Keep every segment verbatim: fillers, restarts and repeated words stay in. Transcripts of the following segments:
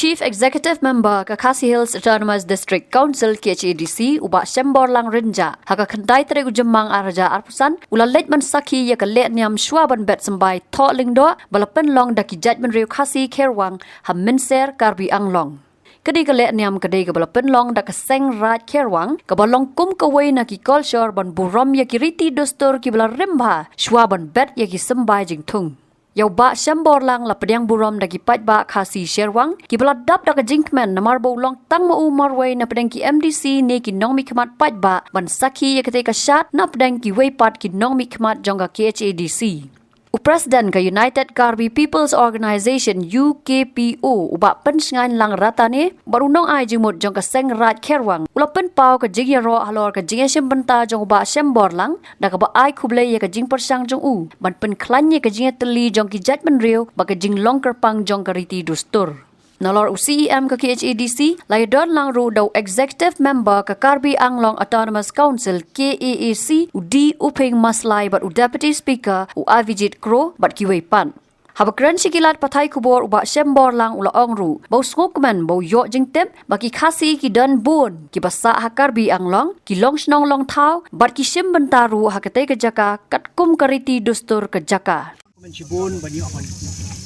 Chief Executive Member ka Khasi Hills Autonomous District Council, K H A D C, u Bah Shemborlang Rynjah, ha ka khyndai tarik u Jymmang ar hajar arphew san, u la leit ban sakhi ïa ka leh niam shuwa ban bet symbai Thoh Lyngdoh, ba la pynlong da ki jaitbynriew Khasi Kherwang, ha Mynser, Karbi Anglong. Ka dei ka leh niam ka dei kaba la pynlong da ka Seng Raij Kherwang, kaba long kum kawei na ki kolshor ban burom ïa ki riti dustur kiba la rim bha, shuwa ban bet ïa ki symbai jingthung. Ïa u Bah Shemborlang la pdiang burom da ki paidbah Khasi Kherwang, kiba la dap da ka jingkmen namar ba u long tang ma u marwei na pdeng ki M D C ne ki nongmihkhmat paidbah, ban sakhi ïa katei ka shad na pdeng kiwei pat ki nongmihkhmat jong ka K H A D C. U President ka United Karbi People's Organization, U K P O, u Bah Pynshngaiñ Langratane, bad u nongai jingmut jong ka Seng Raij Kherwang, u la pynpaw ka jingïaroh halor ka jingïashim bynta jong u Bah Shemborlang, da kaba ai khublei ïa ka jingpyrshang jong u, ban pynkhlaiñ ïa ka jingïatylli jong ki jaitbynriew, bad ka jinglong kyrpang jong ka riti dustur. Nalor u C E M ka K H A D C, la ïadon lang ruh da u Executive Member ka Karbi Anglong Autonomous Council, K A A C, u D Uphing Maslai bad u Deputy Speaker, u Avijit Kro, bad kiwei pat. Haba kren sha ki lad pathai khubor u Bah Shemborlang u la ong ruh, ba u sngewkmen, ba u ïoh jingtip, ba ki Khasi ki don bun, kiba sah ha Karbi Anglong, ki long shnong long thaw, bad ki shim bynta ruh ha katei ka jaka, katkum ka riti dustur ka jaka. Kmen shibun ban ïoh ban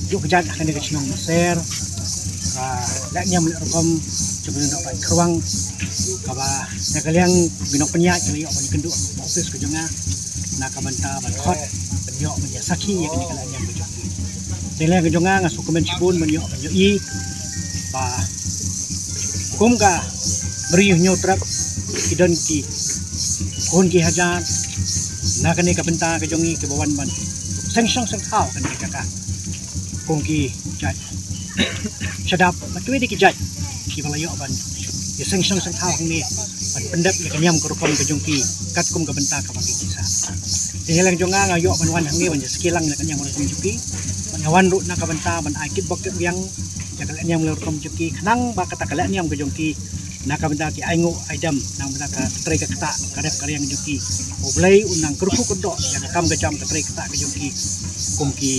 ïoh kjat ha kane ka shnong Mynser. Ka leh niam leh rukom jong ka Seng Raij Kherwang, kaba na ka liang ki nongpynïaid ki la ïoh ban kynduh office ka jong nga na ka bynta ban khot ban ïoh ban ïa sakhi ïa kane ka leh niam ka jong ki. Te na ka liang ka jong nga nga sngewkmen shibun ban ïoh ban ïohi ba kum ka Mari Hynñiewtrep ki don ki khun ki hajar na kane ka bynta ka jong ngi kiba wan ban seng shong seng thaw kane ka jaka. Kum ki jait shadap bad kiwei de ki jait kiba la ïoh ban ïa seng shong seng thaw hangne ban pyndep ïa ka niam ka rukom ka jong ki katkum ka bynta kaba ngi ki sah. Te na ka liang jong nga nga ïoh ban wan hangne ban ïa sakhi lang ïa ka niam ka rukom jong ki. Ban ïa wan ruh na ka bynta ban ai kitbok kitrwiang ïa ka leh niam ka rukom jong ki, khnang ba kata ka leh niam ka jong ki na ka bynta ki ainguh aidem, na ka bynta ka trei ka ktah, ka rep ka riang jong ki. U Blei un nang kyrkhu kyrdoh ïa ka kam ka jam ka trei ka ktah ka jong ki. Kum ki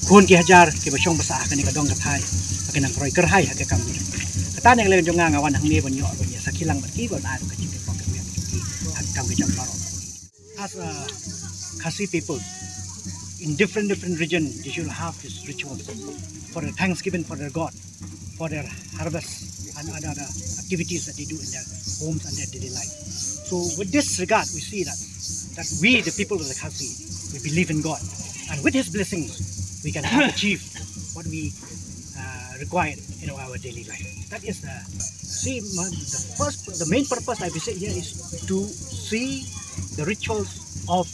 khun ki hajar kiba shong ba sah ha kane ka dong ka thaiñ, ba kin nang kyrhai kyrhai ha ka kam ka jong ki. Kata na ka liang jong nga nga wan hangne ban ïoh ban ïa sakhi lang bad ki, ban ai ruh ka jingkyrpang ka jong ki ha ka kam ka jam baroh. As a Khasi people, in different different region, they should have this ritual for the thanksgiving for their God, for their harvest and other, other activities that they do in their homes and their daily life. So with this regard, we see that, that we, the people of the Khasi, we believe in God. And with His blessings, we can have achieved what we uh, required in our daily life. That is the, see, my, the first, the main purpose I visit here is to see the rituals of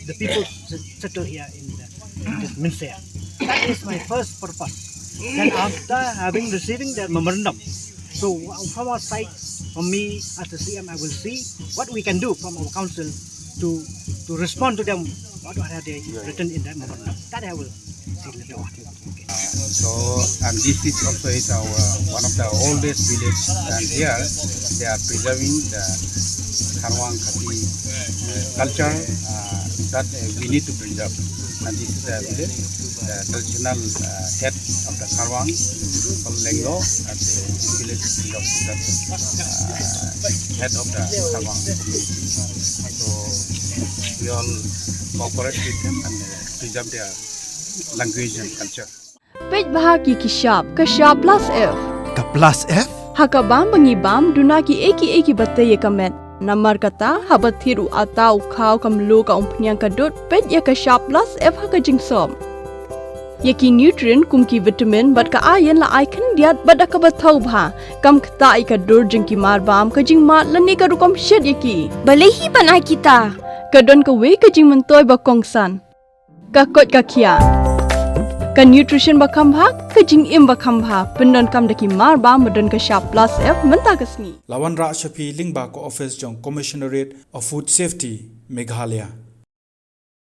the people s- settled here in, the, in this Mynser. That is my first purpose. Then after having receiving their memorandum, so from our side, from me as the C M, I will see what we can do from our council to to respond to them what are they written in their memorandum. That I will see later on. So, and this is also is our one of the oldest village, and here they are preserving the Kharwang Khasi uh, culture uh, that uh, we need to preserve. And this is the village, the traditional uh, head of the Kharwang, called Lenglo, and the village belongs to the uh, head of the Kharwang. So we all cooperate with them and uh, preserve their language and culture. Peit bha ki ki shap, ka shap plus F. Ka plus F? Ha ka bam ba ngi bam, duna ki ei ki ei kiba tei ïa ka met. Namar kata, haba thied u ata u khaw ka mluh ka umphniang ka dud, peit ïa ka shap plus F ha ka jingsop. Ïa ki nutrient kum ki vitamin bad ka iron la ai khyndiat bad da kaba thaw bha. Kam ktah ïa ka dur jong ki mar bam, ka jingmad lane ka rukom shet ïa ki. Balei hi ban ai kita? Ka don kawei ka jingmyntoi ba kongsan. Ka koit ka khiah. Ka nutrition ba kham bha, ka jingim ba kham bha. Pyndonkam da ki mar bam ba don ka shap plus F mynta ka sngi. La wanrah sha phi lyngba ka office jong Commissionerate of Food Safety, Meghalaya.